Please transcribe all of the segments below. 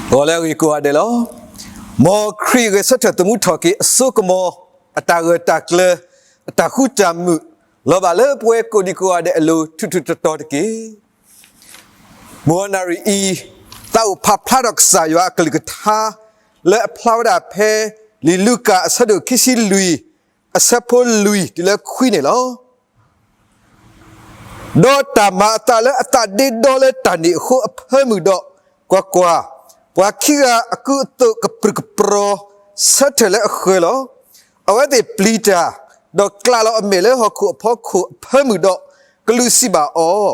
ဂီၤလၢအဂ့ၤကိးဂၤဒဲးလီၤ. မ်ခရံာ်ဂဲၤဆၢထၢၣ်သမူထီၣ်က့ၤအစိကမီၤ အတၢ်ဂၢၢ်တၢ်ကျၢၤ အတၢ်ဃူတၢ်မုာ် လီၤဘၣ်လၢပဝဲကိးဒံကိးဂၤဒဲးအလိၤ ထူးထူးတီၤတီၤတက့ၢ်. မုၢ်ဂီၤနၣ်ရံၣ်အံၤ သးအိၣ်ဖးဖျါထီၣ်ကစၢ်ယွၤအကလုၢ်ကထါ လၢအဖျါဝဲဒၣ်ဖဲ လံာ်လူၤကၣ်အဆၢဒိၣ်ခံဆံလွံၢ် အဆၢဖိလွံၢ်တုၤလၢခွံန့ၣ်လီၤ. ဒီးတၢ်မၤအသးလၢအသးဒ့ဒီလၢတၢ်န့ၣ်အဃိအဖၢမုၢ်ဒီး, ကွၢ်ကွၢ်, ပှၤခံဂၤအကူအသိးကပြုၢ်ကပြီၤ ဆၢထၢၣ်လၢအဃၢၤလီၤ. အဝဲသ့ၣ်ပျံၤတၢ်, ဒီးကျးလီၤအမဲာ်လၢဟီၣ်ခိၣ်အဖီခိၣ်အဖၢမုၢ်ဒီး, ကလူးစံးဘၣ်အီၤ,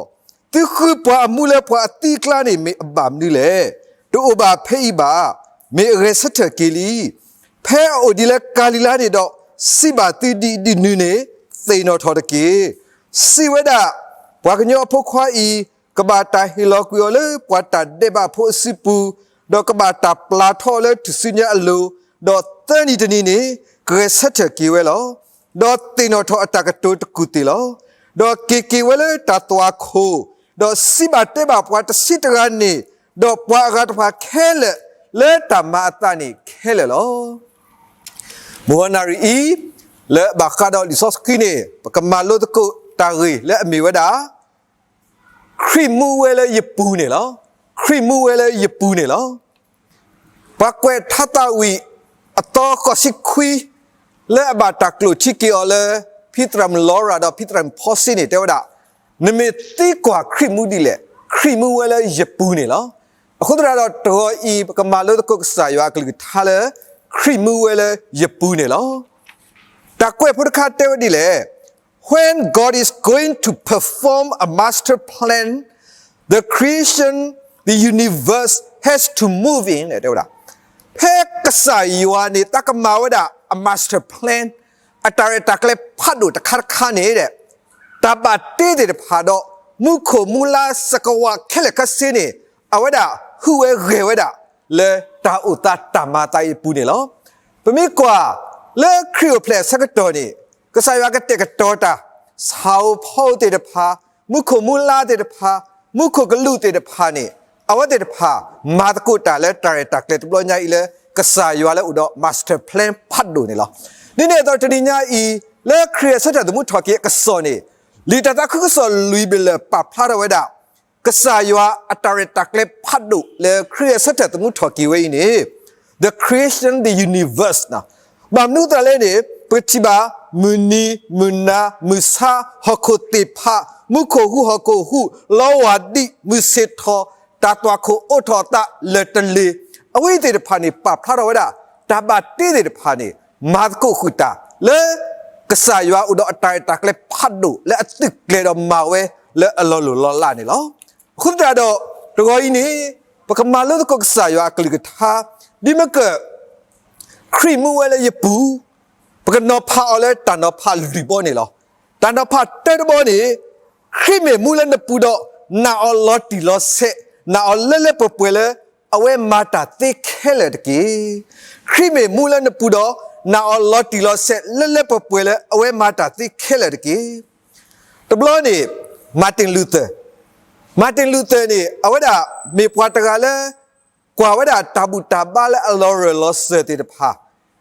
သုဃုပှၤအမူလၢပှၤအသံအကျါန့ၣ် မ့ၢ်အဘၣ်မနုၤလဲၣ်. တအိၣ်ဘၣ်ဖဲအံၤဘၣ်. မ့ၢ်အဂဲၤဆၢထၢၣ်က့ၤလံ. ဖဲအအိၣ်ဒ်လၢကၤလံၤလါန့ၣ်ဒီး, စံးဘၣ်သုဒ်အံၤဒ်နုၤန့ၣ်, သ့ၣ်နီၣ်ထီၣ်တက့ၢ်. စံးဝဲဒၣ်, ပှၤကညီအဖိခွါအံၤ, ကဘၣ်တၢ်ဟ့ၣ်လီၤကွံာ်အီၤလၢပှၤတၢ်ဒဲးဘးဖိအစုပူၤ, ဒီးကဘၣ်တၢ်ပျၢ်ထီၣ်အီၤလၢထူၣ်စုညါအလိၤ, ဒီးသၢနံၤတနံၤန့ၣ်, ကဂဲၤဆၢထၢၣ်က့ၤဝဲလီၤ. ဒီးသ့ၣ်နီၣ်ထီၣ်အတၢ်ကတိၤတကူၣ်သ့ၣ်လီၤ. ဒီးက့ၤက့ၤဝဲလၢတၢ်သွၣ်ခိၣ်, ဒီးစံးဘၣ်တဲဘၣ်ပှၤတဆံတဂၤန့ၣ်, ဒီးပှၤအဂၤတဖၣ်ခဲလၢာ်, လၢတၢ်မၤအသးန့ၣ်ခဲလၢာ်လီၤ. မုၢ်ဂီၤနၣ်ရံၣ်အံၤ, လၢဘၣ်ဃးဒီးလံာ်စီဆှံန့ၣ်, ပကမၤလိသကိးတၢ်ဂ့ၢ်လၢအမ့ၢ်ဝဲဒၣ် ခရံာ်မူဝဲလၢယပူၤန့ၣ်လီၤ. ခရံာ်မူဝဲလၢယပူၤန့ၣ်လီၤ. ပှၤကွဲးထါသးဝံၣ်အသီဃိးဆံခွံ လၢအဘၣ်တၢ်ကျိၣ်ထံက့ၤအီၤလၢ ဖံသရၣ်မုၣ်လီရၤဒီးဖံသရၣ်မုၣ်ဖီစ့န့ၣ် တဲဝဲဒၣ်, နမ့ၢ်သံကွၢ်ခရံာ်မူဒ်လဲၣ်, ခရံာ်မူဝဲလၢယပူၤန့ၣ်လီၤ. အဃိသတးဒီးတဂီၤအံၤ ပကမၤလိသကိးကစၢ်ယွၤအကလုၢ်ကထါလၢ ခရံာ်မူဝဲလၢယပူၤန့ၣ်လီၤ. တၢ်ကွဲးဖိတခါတဲဝဲဒ်လဲၣ်, When God is going to perform a master plan, the creation, the universe has to move in တဲဝဲဒၣ်, ဖဲကစၢ်ယွၤန့ၣ် တၢ်ကမၤဝဲဒၣ်အ master plan, အတၢ်ရဲၣ်တၢ်ကျဲၤဖးဒိၣ်တခါတခါန့ၣ်, တၢ်ဘၣ်တ့သ့ၣ်တဖၣ်ဒီး မူခိၣ်မူလါစကဝါခဲလၢာ်ခဲဆ့န့ၣ်, အဝဲဒၣ်ဟုၣ်ဝဲဂဲၤဝဲဒၣ် လၢတၢ်အိၣ်သးတၢ်မၤအသးအံၤအပူၤန့ၣ်လီၤ. ပမ့ၢ်ကွၢ်လၢခရံာ်အိၣ်ဖျဲၣ်အဆၢကတီၢ်န့ၣ်, ကစၢ်ယွၤကတဲာ်ကတီၤတၢ်, ဆၣ်ဧိၤဖီဧိၤသ့ၣ်တဖၣ်, မူခိၣ်မူလါသ့ၣ်တဖၣ်, မူခိၣ်ကလူးသ့ၣ်တဖၣ်န့ၣ်, အဝဲသ့ၣ်တဖၣ်မၤသကိးတၢ်လၢတၢ်ရဲၣ်တၢ်ကျဲၤတဘျီညါအံၤလၢ ကစၢ်ယွၤလၢအိၣ်ဒီး master plan ဖးဒိၣ်န့ၣ်လီၤ. ဒ်န့ၣ်အသိးတနံၤညါအံၤ, လၢခရံာ်အဆၢထၢၣ်သမူထီၣ်က့ၤအကစီၣ်န့ၣ်, လံာ်တၢ်သးခုကစီၣ်လွံၢ်ဘ့ၣ်လၢာ်ပာ်ဖျါထီၣ်ဝဲဒၣ် ကစၢ်ယွၤအတၢ်ရဲၣ်တၢ်ကျဲၤဖးဒိၣ်လၢခရံာ်အဆၢထၢၣ်သမူထီၣ်က့ၤဝဲအံၤန့ၣ်, the creation, the universe န့ၣ်, ဘၣ်မနုၤအသးလဲၣ်န့ၣ်, ပထံၣ်ဘၣ်မုၢ်နံၤ, မုၢ်နၤ, မုၢ်ဆါ, ဟီၣ်ခိၣ်သ့ၣ်ဖး, မူခိၣ်ဟူး, ဟီၣ်ခိၣ်ဟူး, လီဝၢ်ဒံး, မုၢ်ဆ့ၣ်ထီၣ်, တၢ်သွၣ်ခိၣ်အိးထီၣ်အသးလၢာ်တလ့ၤ, အဝဲသ့ၣ်တဖၣ်န့ၣ် ပာ်ဖျါထီၣ်ဝဲဒၣ် တၢ်ဘၣ်တ့သ့ၣ်တဖၣ်န့ၣ် မၤသကိးဃုာ်တၢ်လၢ ကစၢ်ယွၤအိၣ်ဒီးအတၢ်ရဲၣ်တၢ်ကျဲၤဖးဒိၣ်လၢအသုးကျဲၤဒီးမၤဝဲလၢအလီၢ်လံၤလီၢ်လးန့ၣ်လီၤ. အဃိသတးဒီး တဂီၤအံၤန့ၣ် ပကမၤလိသကိးကစၢ်ယွၤအကလုၢ်ကထါ, ဒ်မ့ၢ်က ခရံာ်မူဝဲလၢယပူၤ, ပကနီၤဖးအီၤလၢတၢ်နီၤဖးလွံၢ်ဘီန့ၣ်လီၤ. တၢ်နီၤဖးတၢတဘီန့ၣ်, ခရံာ်မ့ၢ်မူလၢနပူၤဒီး နာ်အီၤလီၤတံၢ်လီၤဆဲး, နာ်အီၤလၢလၢပှဲၤပှဲၤလၢ အဝဲမၤတၢ်သ့ခဲလၢာ်တက့ၢ်. ခရံာ်မ့ၢ်မူလၢနပူၤဒီး နာ်အီၤလီၤတံၢ်လီၤဆဲးလၢလၢပှဲၤပှဲၤလၢအဝဲမၤတၢ်သ့ခဲလၢာ်တက့ၢ်. တဘျီန့ၣ် Martin Luther, Martin Luther န့ၣ် အဝဲဒၣ်မ့ၢ်ပှၤတဂၤလၢ ကွၢ်ဝဲဒၣ်တၢ်ဘူၣ်တၢ်ဘါလၢအလီၤရၢၢ်လီၤစၢၤသ့ၣ်တဖၣ်,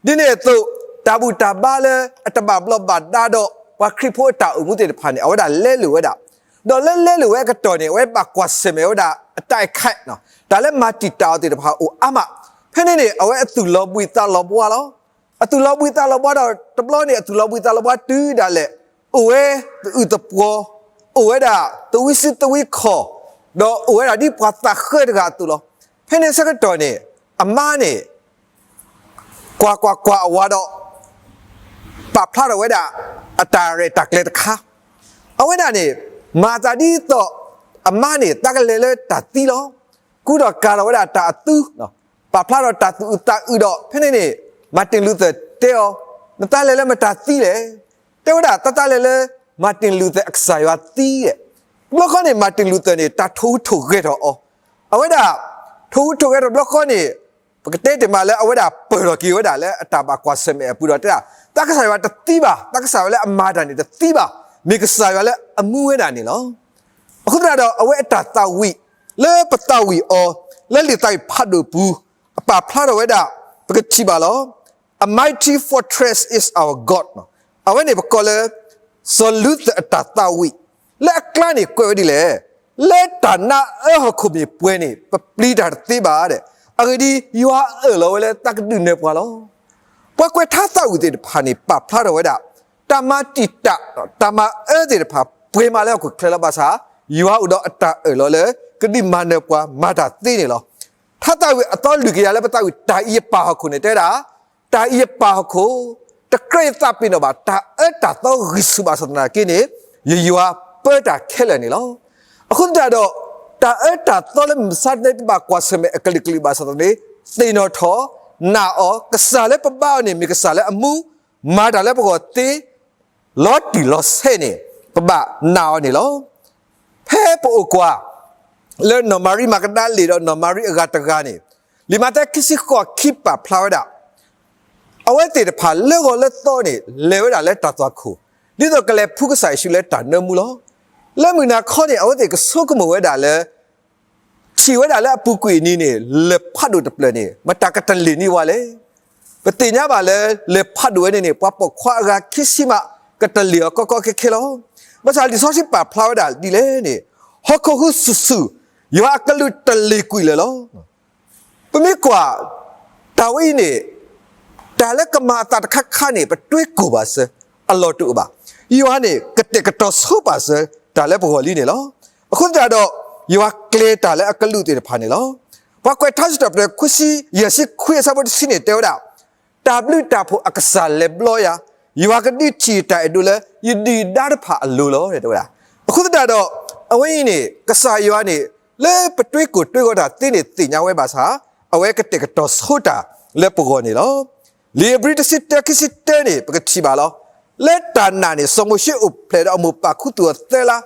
ဒ်န့ၣ်အသိး တၢ်ဘူၣ်တၢ်ဘါလၢအတဘၣ်ဘျီးဘၣ်ဒါဒီးပှၤခရံာ်ဖိအတၢ်အိၣ်မူသ့ၣ်တဖၣ်န့ၣ် အဝဲဒၣ်လဲလိာ်ဝဲဒၣ်, ဒီးလၢလဲလိာ်ဝဲအကတီၢ်န့ၣ် အဝဲဘၣ်ကွၢ်ဆၢၣ်မဲာ်ဝဲဒၣ်အတၢ်အဲၣ်ခဲး, တၢ်လၢမၤတံာ်တာ်အီၤသ့ၣ်တဖၣ်အိၣ်အါမး, ဖဲန့ၣ်န့ၣ် အဝဲအသူၣ်လီၤဘှံးသးလီၤဘှါလီၤ. အသူၣ်လီၤဘှံးသးလီၤဘှါဒီး တဘျီန့ၣ် အသူၣ်လီၤဘှံးသးလီၤဘှါတုၤဒၣ်လဲာ် အိၣ်ဝဲသအုးသပှီၤ, အိၣ်ဝဲဒၣ်သဝံစုသဝံခီၣ်, ဒီးအိၣ်ဝဲဒၣ်ဒ်ပှၤသးဃၢတဂၤအသိးလီၤ. ဖဲန့ၣ်ဆၢကတီၢ်န့ၣ် အမါန့ၣ် ကွၢ်ကွၢ်ကွၢ်အဝၤဒီး ပာ်ဖျါထီၣ်ဝဲဒၣ်အတၢ်ရဲၣ်တၢ်ကျဲၤတခါ, အဝဲဒၣ်န့ၣ် မၤသးဒ်သိး အမါန့ၣ် သးကလဲၤလၢတၢ်သံလီၤ. ကူဒီးကၤထီၣ်ဝဲဒၣ်တၢ်အသူ, ပာ်ဖျါထီၣ်တၢ်သူၣ်အုးသးအုးဒီး ဖဲန့ၣ်န့ၣ် Martin Luther တဲအီၤ, နသးလဲၤလၢမတၤသံလဲၣ်. တဲဝဲဒၣ် သးသးလဲၤလၢ Martin Luther အကစၢ်ယွၤသံ. တဘျီဃီန့ၣ် Martin Luther န့ၣ် တၢ်ထိၣ်ဟူးထိၣ်ဂဲၤထီၣ်အီၤ, အဝဲဒၣ် ထိၣ်ဟူးထိၣ်ဂဲၤထီၣ်တဘျီဃီန့ၣ် ပကတဲတ့ၢ်မးလၢအဝဲဒၣ်ပၢၢ်ထီၣ်က့ၤဝဲဒၣ်လၢအတၢ်ဘၣ်ကွၢ်ဆၢၣ်မဲာ်အပူၤဒီးတဲဒၣ် သးကစၢ်ယွၤတသံဘၣ်, သးကစၢ်ယွၤလၢအမၤတၢ်န့ၣ်တသံဘၣ်, မ့ၢ်ကစၢ်ယွၤလၢအမူဝဲဒၣ်န့ၣ်လီၤ. အဃိသတးဒီး အဝဲအတၢ်သးဝံၣ်လၢပသးဝံၣ်အီၤ လၢလံာ်သးဝံၣ်ဖးဒိၣ်ပူၤ ပာ်ဖျါထီၣ်ဝဲဒၣ် ပကထံၣ်ဘၣ်လီၤ. A mighty fortress is our God အဝဲန့ၣ်ပကိးလၢ စီၤလူသၢၣ်အတၢ်သးဝံၣ် လၢအကျါန့ၣ် ကွဲးဝဲဒ်လဲၣ်, လၢတၢ်နါအၢဟီၣ်ခိၣ်မ့ၢ်ပှဲၤန့ၣ် ပပျံၤတၢ်တသ့ဘၣ်ဒီး အဂ့ၢ်ဒ်အံၤ, ယွၤအၢၣ်လီၤဝဲလၢသးကဒုးနၢၤပှၤလီၤ. ပှၤကွဲးထါသးဝံၣ်သ့ၣ်တဖၣ်န့ၣ် ပာ်ဖျါထီၣ်ဝဲဒၣ် တၢ်မၤတံာ်တာ် တၢ်မၤအၢသ့ၣ်တဖၣ် ပှဲၤမးလၢဟီၣ်ခိၣ်ချၢလီၤ. ဘၣ်ဆၣ် ယွၤအိၣ်ဒီးအတၢ်အၢၣ်လီၤလၢ ကဒုးမၤနၢၤပှၤမၤတၢ်သ့န့ၣ်လီၤ. ထါသးဝံၣ်အသီလွံၢ်ကယၤလၢပသးဝံၣ် တၢ်အံၤယပၢ်ဟီၣ်ခိၣ်န့ၣ် တဲဝဲဒၣ်, တၢ်အံၤယပၢ်ဟီၣ်ခိၣ်, တကြၢးယသးပ့ၤနီၣ်ဘၣ် တၢ်အၢတၢ်သီဂံၢ်ဆူၣ်ဘၣ်ဆၣ်သနာ်က့န့ၣ် ယယွၤပၢတၢ်ခဲလၢာ်န့ၣ်လီၤ. အဃိသတးဒီး တၢ်အၢတၢ်သီလၢမုၢ်မဆါတနံၤ ပဘၣ်ကွၢ်ဆၢၣ်မဲာ်အကလုာ်ကလုာ်ဘၣ်ဆၣ်သနာ်က့ သ့ၣ်နီၣ်ထီၣ်နာ်အီၤ, ကစၢ်လၢပဘါအီၤန့ၣ် မ့ၢ်ကစၢ်လၢအမူ မၤတၢ်လၢပဂီၢ်သ့ လီၤတံၢ်လီၤဆဲးန့ၣ် ပဘၣ်နာ်အီၤန့ၣ်လီၤ. ဖဲပအိၣ်ကွၢ် လၢနီၢ်မၤရံမၤကဒၤလ့ၣ်ဒီးနီၢ်မၤရံအဂၤတဂၤန့ၣ်, လံာ်မးသဲခံဆံဃိးခံပာ်ဖျါဝဲဒၣ် အဝဲသ့ၣ်တဖၣ်လၢဂီၤလၢသီန့ၣ် လဲၤဝဲဒၣ်လၢတၢ်သွၣ်ခိၣ်, ဒ်သိးကလဲၤဖှူကစၢ်ယ့ၣ်ၡူးလၢတၢ်နၢမူလီၤ. လၢမုၢ်နၤခီန့ၣ် အဝဲသ့ၣ်ကဆိကမိၣ်ဝဲဒၣ်လၢ ထံၣ်ဝဲဒၣ်လၢအပူၤကွံာ်အနံၤန့ၣ် လၢၢ်ဖးဒိၣ်တဖျၢၣ်န့ၣ် မတၤကတလ့ၢ်န့ၢ်ဝဲလဲၣ်. ပသ့ၣ်ညါဘၣ်လၢ လၢၢ်ဖးဒိၣ်ဝဲန့ၣ်န့ၣ် ပှၤပိာ်ခွါအဂၤခံဆံမး ကတလ့ၢ်အီၤကီကီခဲခဲလီၤ. ဘၣ်ဆၣ်လံာ်စီဆှံပာ်ဖျါဝဲဒၣ်ဒ်လဲၣ်န့ၣ်, ဟီၣ်ခိၣ်ဟူးဆူၣ်ဆူၣ်, ယွၤအကလူးတလ့ၢ်ကွံာ်လၢာ်လီၤ. ပမ့ၢ်ကွၢ် တၢ်ဝဲအံၤန့ၣ် တၢ်လၢကမၤအသးတခါခါန့ၣ် ပတွ့ကိၢ်ဘၣ်စၢၤ အလီၢ်တအိၣ်ဘၣ်. ယွၤန့ၣ် ကတဲာ်ကတီၤဆိပာ်စၢၤ တၢ်လၢပဂီၢ်လံန့ၣ်လီၤ. အဃိသတးဒီး ယွၤကျဲၤတၢ်လၢအကလူးသ့ၣ်တဖၣ်န့ၣ်လီၤ. ပှၤကွဲးထါစံးထီၣ်ပတြၢၤ ခွံဆံ ယဲၢ်ဆံခွံအဆၢဖိတဆံန့ၣ် တဲဝဲဒၣ်, တၢ်ဘျုးတၢ်ဖှိၣ်အကစၢ်လဲၤဘျီယၤ, ယွၤကဒုးထံၣ်ယတၢ်အဲၣ်ဒိးလၢ ယဒုၣ်ယဒါတဖၣ်အလိၤလီၤ တဲဝဲဒၣ်. အဃိသတးဒီး အဝဲအံၤန့ၣ် ကစၢ်ယွၤန့ၣ် လၢပတွ့ကိၢ်တွ့ဂီၤတၢ်သ့န့ၣ်သ့ၣ်ညါဝဲဘၣ်ဆၣ် အဝဲကတဲာ်ကတီၤဆိတၢ်လၢပဂီၢ်န့ၣ်လီၤ. လံာ်ဧ့ၤဘြံၤတဆံတၢ ခံဆံတၢန့ၣ် ပကထံၣ်ဘၣ်လီၤ. လၢတၢ်နာ်န့ၣ် စီၤမိၤၡ့အိၣ်ဖျဲၣ်ဒီးအမိၢ်ပာ်ခူသူၣ်အီၤသၢလါ,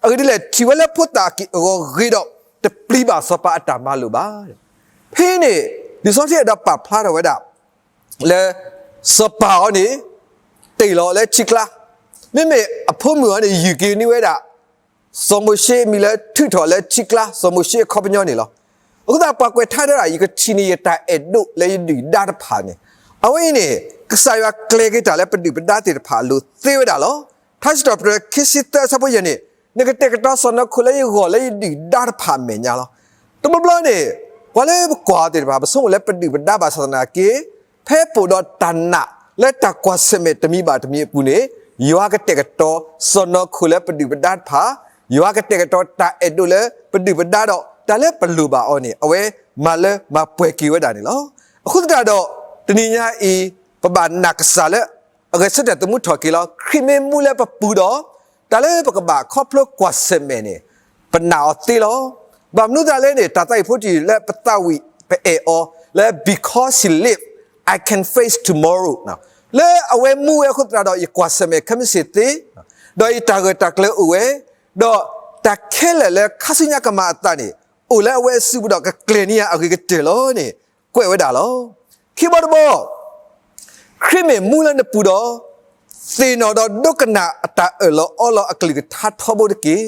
အဂ့ၢ်ဒ်လဲၣ် ထံၣ်ဝဲလၢဖိသၣ်အက့ၢ်အဂီၤဂ့ၤဒီး တပျံၤဘၣ်စီၤပၤအတၢ်မၤလိာ်ဘၣ်. ဖဲန့ၣ် လံာ်စီဆှံအဲၣ်ဒိးပာ်ဖျါထီၣ်ဝဲဒၣ် လၢ စီၤပၤအီၤန့ၣ် တ့ၢ်လီၤလၢထံကျါ, မ့မ့ၢ်အဖိမုၣ်အီၤန့ၣ် ယုၢ်က့ၤန့ၢ်ဝဲဒၣ် စီၤမိၤၡ့မံၤလၢထုးထီၣ်လၢထံကျါ စီၤမိၤၡ့အခီပညီန့ၣ်လီၤ. အဃိသတးပှၤကွဲးထါတဲဒၣ် ယကထံၣ်န့ၢ်ယတၢ်အဲၣ်ဒိးလၢယဒုၣ်ယဒါတဖၣ်န့ၣ်, အဝဲအံၤန့ၣ် ကစၢ်ယွၤကျဲၤက့ၤတၢ်လၢပဒုၣ်ပဒါသ့ၣ်တဖၣ်အလိၤသ့ဝဲဒၣ်လီၤ. ထါစံးထီၣ်ပတြၢၤ ခံဆံသၢအဆၢဖိယဲၢ်န့ၣ်, နကတဲာ်ကတီၤစီၢ်နီၤခိၣ်လၢယဂီၢ်လၢယဒုၣ်ယဒါတဖၣ်အမဲာ်ညါလီၤ. တဘျီဘျီန့ၣ် ပှၤလၢပကွၢ်အီၤသ့ၣ်တဖၣ် ပဆိကမိၣ်လၢပဒုၣ်ပဒါဘၣ်ဆၣ်သနာ်က့ ဖဲပအိၣ်ဒီးတၢ်နာ်လၢတၢ်ကွၢ်ဆၢၣ်မဲာ်တမံၤဘၣ်တမံၤအပူၤန့ၣ်, ယွၤကတဲာ်ကတီၤစီၢ်နီၤခိၣ်လၢပဒုၣ်ပဒါတဖၣ်, ယွၤကတဲာ်ကတီၤတၢ်အဲၣ်ဒိးလၢပဒုၣ်ပဒါဒီး တၢ်လၢပလိၣ်ဘၣ်အီၤန့ၣ် အဝဲမၤလၢမၤပှဲၤက့ၤဝဲဒၣ်န့ၣ်လီၤ. အဃိသတးဒီး တနံၤညါအံၤ ပဘၣ်နာ်ကစၢ်လၢ အဂဲၤဆၢထၢၣ်သမူထီၣ်က့ၤလီၤ. ခရံာ်မ့ၢ်မူလၢပပူၤဒီး တၢ်လၢပကဘၣ်ခီဖျိကွၢ်ဆၢၣ်မဲာ်န့ၣ် ပနာ်အီၤသ့လီၤ. ဘၣ်မနုၤသတးလဲၣ်န့ၣ် တၢ်သးဝံၣ်ဖိတယုၢ်လၢပသးဝံၣ်ပအဲၣ်အီၤလၢ because he live, I can face tomorrow လၢအဝဲမူဝဲအဃိသတးဒီး ယကွၢ်ဆၢၣ်မဲာ်ခဲမုၢ်ဆ့ၣ်သ့, ဒီးယတၢ်ဂၢၢ်တၢ်ကျၢၤအိၣ်ဝဲ, ဒီးတၢ်ခဲလၢာ်လၢခါဆူညါကမၤအသးန့ၣ် အိၣ်လၢအဝဲအစုပူၤဒီးကကျဲၤန့ၢ်ယၤအဂ့ၤကတၢၢ်လီၤန့ၣ် ကွဲးဝဲဒၣ်လီၤ. ခံဘီတဘီ ခရံာ်မ့ၢ်မူလၢနပူၤဒီး, သ့ၣ်နီၣ်ဒီးဒိကနၣ်အတၢ်အၢၣ်လီၤအီလီၤအကလုၢ်ကထါထီဘိတက့ၢ်.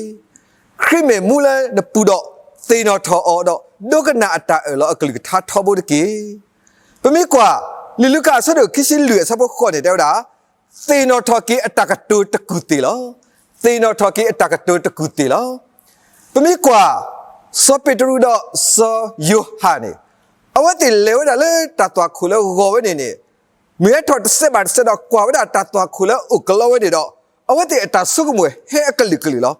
ခရံာ်မ့ၢ်မူလၢနပူၤဒီး, သ့ၣ်နီၣ်ထီၣ်အီၤဒီး ဒိကနၣ်အတၢ်အၢၣ်လီၤအကလုၢ်ကထါထီဘိတက့ၢ်. ပမ့ၢ်ကွၢ် လံာ်လူၤကၣ်အဆၢဒိၣ်ခံဆံလွံၢ်အဆၢဖိဃိးန့ၣ် တဲဝဲဒၣ်, သ့ၣ်နီၣ်ထီၣ်က့ၤအတၢ်ကတိၤတကူၣ်သ့ၣ်လီၤ. သ့ၣ်နီၣ်ထီၣ်က့ၤအတၢ်ကတိၤတကူၣ်သ့ၣ်လီၤ. ပမ့ၢ်ကွၢ် စီၤပ့းတရူးဒီးစီၤယိၤဟၣ်န့ၣ်, အဝဲသ့ၣ်လဲၤဝဲဒၣ်လၢတၢ်သွၣ်ခိၣ်လၢဂီၤဝဲန့ၣ်န့ၣ်, မုၢ်ဟဲထီၣ်တစဲးဘၣ်တစဲးဒီးကွၢ်ဝဲဒၣ်တၢ်သွၣ်ခိၣ်လၢအိၣ်ကလီဝဲန့ၣ်ဒီး, အဝဲသ့ၣ်အတၢ်ဆိကမိၣ်ဟဲအကလုာ်ကလုာ်လီၤ.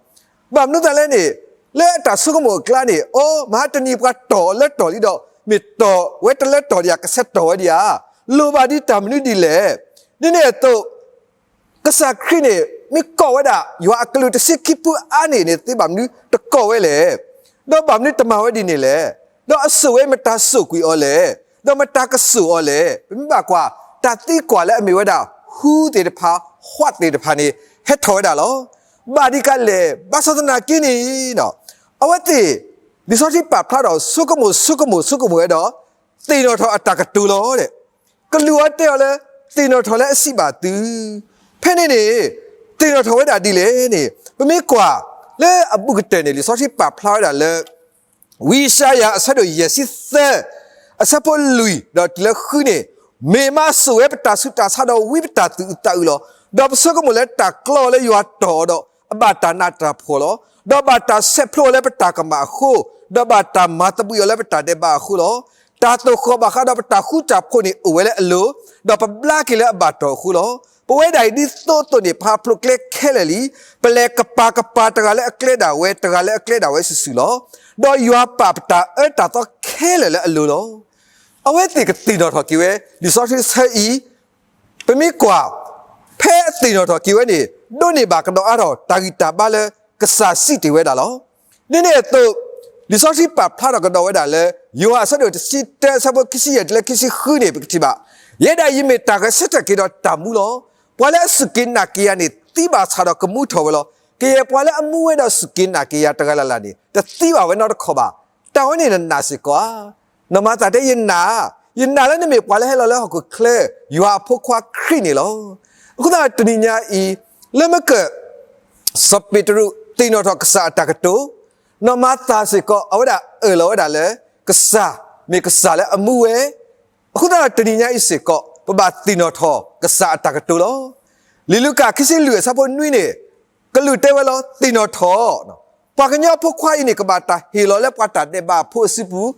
ဘၣ်မနုၤသတးလဲၣ်န့ၣ်, လၢအတၢ်ဆိကမိၣ်အကျါန့ၣ်, အိ မဟါတနံၤပှၤတီၢ်အီၤလၢတီၢ်လံဒီး, မ့ၢ်တီၢ်ဝဲတလၢတီၢ်ဒံးဧါ, ကဆဲးတီၢ်ဝဲဒံးဧါ, လိၣ်ဘၣ်ဒံးတၢ်မနုၤဒ်လဲၣ်. ဒ်န့ၣ်အသိး ကစၢ်ခရံာ်န့ၣ် မ့ၢ်ကိးဝဲဒၣ် ယွၤအကလူးတဆံခံဖုအါန့ၢ်န့ၣ် သ့ဘၣ်မနုၤတကိးဝဲလဲၣ်. ဒီးဘၣ်မနုၤတမၤဝဲဒ်န့ၣ်လဲၣ်. ဒီးအစိၣ်ဝဲမတၤစိာ်ကွံာ်အီၤလဲၣ်. ဒီးမတၤကစိာ်အီၤလဲၣ်. ပမ့ၢ်ဘၣ်ကွၢ် တၢ်သံကွၢ်လၢအမ့ၢ်ဝဲဒၣ် ဟူသ့ၣ်တဖၣ် ဟွးသ့ၣ်တဖၣ်န့ၣ် ဟဲထီၣ်ဝဲဒၣ်လီၤ. ဘၣ်ဒ်ကလဲၣ် ဘၣ်ဆၣ်သနာ်က့န့ၣ် အဝဲသ့ၣ် လံာ်စီဆှံပာ်ဖျါဒီး ဆိကမိၣ်ဆိကမိၣ်ဆိကမိၣ်ဝဲဒီး သ့ၣ်နီၣ်ထီၣ်အတၢ်ကတိၤလီၤ. ကလူးအီၤတဲအီၤလၢ သ့ၣ်နီၣ်ထီၣ်လၢအစံးဘၣ်သု. ဖဲန့ၣ်န့ၣ် သ့ၣ်နီၣ်ထီၣ်ဝဲဒၣ်ဒ်လဲၣ်န့ၣ် ပမ့ၢ်ကွၢ်လၢအဘူးကတၢၢ်န့ၣ် လံာ်စီဆှံပာ်ဖျါဝဲဒၣ်လၢ ဝံယၡါယၤအဆၢဒိၣ်ယဲၢ်ဆံသၢ အဆၢဖိလွံၢ်ဒီးတုၤလၢဃုန့ၣ်, မ့ၢ်မးစိာ်ဝဲပတၢ်ဆူးတၢ်ဆါဒီးဝံပတၢ်သူၣ်အုးသးအုးလီၤ. ဒီးပဆိကမိၣ်လၢတၢ်ကျီအီၤလၢယွၤတီၢ်အီၤဒီး အဘၣ်တၢ်နးတၢ်ဖှီၣ်လီၤ. ဒီးဘၣ်တၢ်ဆဲးဖျိအီၤလၢပတၢ်ကမၣ်အဃိ, ဒီးဘၣ်တၢ်မၤသဘှံးအီၤလၢပတၢ်ဒဲးဘးအဃိလီၤ. တၢ်သိၣ်ဃီၣ်ဘၣ်ဃးဒီးပတၢ်ဃူတၢ်ဖိးန့ၣ်အိၣ်ဝဲလၢအလိၤ, ဒီးပဘျါက့ၤလၢအဘၣ်တီၢ်အဃိလီၤ. ပဝဲဒၣ်အံၤဒ်သိးအသိးန့ၣ် ပဟးဖျိးကျဲခဲလၢာ်လံ. ပလဲၤကပၤကပၤတဂၤလၢအကျဲဒၣ်ဝဲ, တဂၤလၢအကျဲဒၣ်ဝဲစုာ်စုာ်လီၤ. ဒီးယွၤပာ်ပတၢ်အၢတၢ်သီခဲလၢာ်လၢအလိၤလီၤ. အဝဲသ့ၣ်ကသ့ၣ်နီၣ်ထီၣ်က့ၤဝဲ လံာ်စီဆှံဆၢအံၤ, ပမ့ၢ်ကွၢ်, ဖဲအသ့ၣ်နီၣ်ထီၣ်က့ၤဝဲန့ၣ် ဒိးန့ၢ်ဘၣ်ကဒီးအါထီၣ်တၢ်ဂံၢ်တၢ်ဘါလၢကစၢ်စံးတ့ၢ်ဝဲဒၣ်လီၤ. ဒ်န့ၣ်အသိး, လံာ်စီဆှံပာ်ဖျါထီၣ်ကဒီးဝဲဒၣ်လၢ ယိၤဟၣ်အဆၢဒိၣ်တဆံတၢအဆၢဖိခံဆံယဲၢ်တုၤလၢခံဆံဃုန့ၣ် ပကထံၣ်ဘၣ်, ယဲဒၣ်အံၤမ့ၢ်တၢ်ဂဲၤဆၢထၢၣ်က့ၤဒီးတၢ်မူလီၤ. ပှၤလၢအစူၢ်က့ၤနာ်က့ၤယၤန့ၣ် သံဘၣ်ဆၣ်ဒီးကမူထီၣ်ဝဲလီၤ. ကယဲၢ်ပှၤလၢအမူဝဲဒီးစူၢ်က့ၤနာ်က့ၤယၤတဂၤလၢ်လၢ်န့ၣ် တသံဘၣ်ဝဲနီတခီၣ်ဘၣ်. တၢ်ဝဲန့ၣ်နနာ်စ့ၢ်ကီးဧါ. နီၢ်မၤသၤတဲ ယနာ်, ယနာ်လၢနမ့ၢ်ပှၤလၢဟဲလီၤလၢဟီၣ်ခိၣ်ချၢ, ယွၤအဖိခွါခရံာ်န့ၣ်လီၤ. အဃိသတးဒီးတနံၤညါအံၤ, လၢမ့ၢ်က စီၤပ့းတရူးသ့ၣ်နီၣ်ထီၣ်ကစၢ်အတၢ်ကတိၤ, နီၢ်မၤသၤစ့ၢ်ကီး အဝဲဒၣ်အၢၣ်လီၤဝဲဒၣ်လၢ ကစၢ်မ့ၢ်ကစၢ်လၢအမူဝဲ, အဃိသတးဒီးတနံၤညါအံၤစ့ၢ်ကီး ပဘၣ်သ့ၣ်နီၣ်ထီၣ်ကစၢ်အတၢ်ကတိၤလီၤ. လံာ်လူၤကၣ်ခံဆံလွံၢ်အဆၢဖိနွံန့ၣ်, ကလူးတဲဝဲလီၤ, သ့ၣ်နီၣ်ထီၣ်, ပှၤကညီအဖိခွါအံၤန့ၣ် ကဘၣ်တၢ်ဟ့ၣ်လီၤလၢပှၤတၢ်ဒဲးဘးအဖိအစုပူၤ,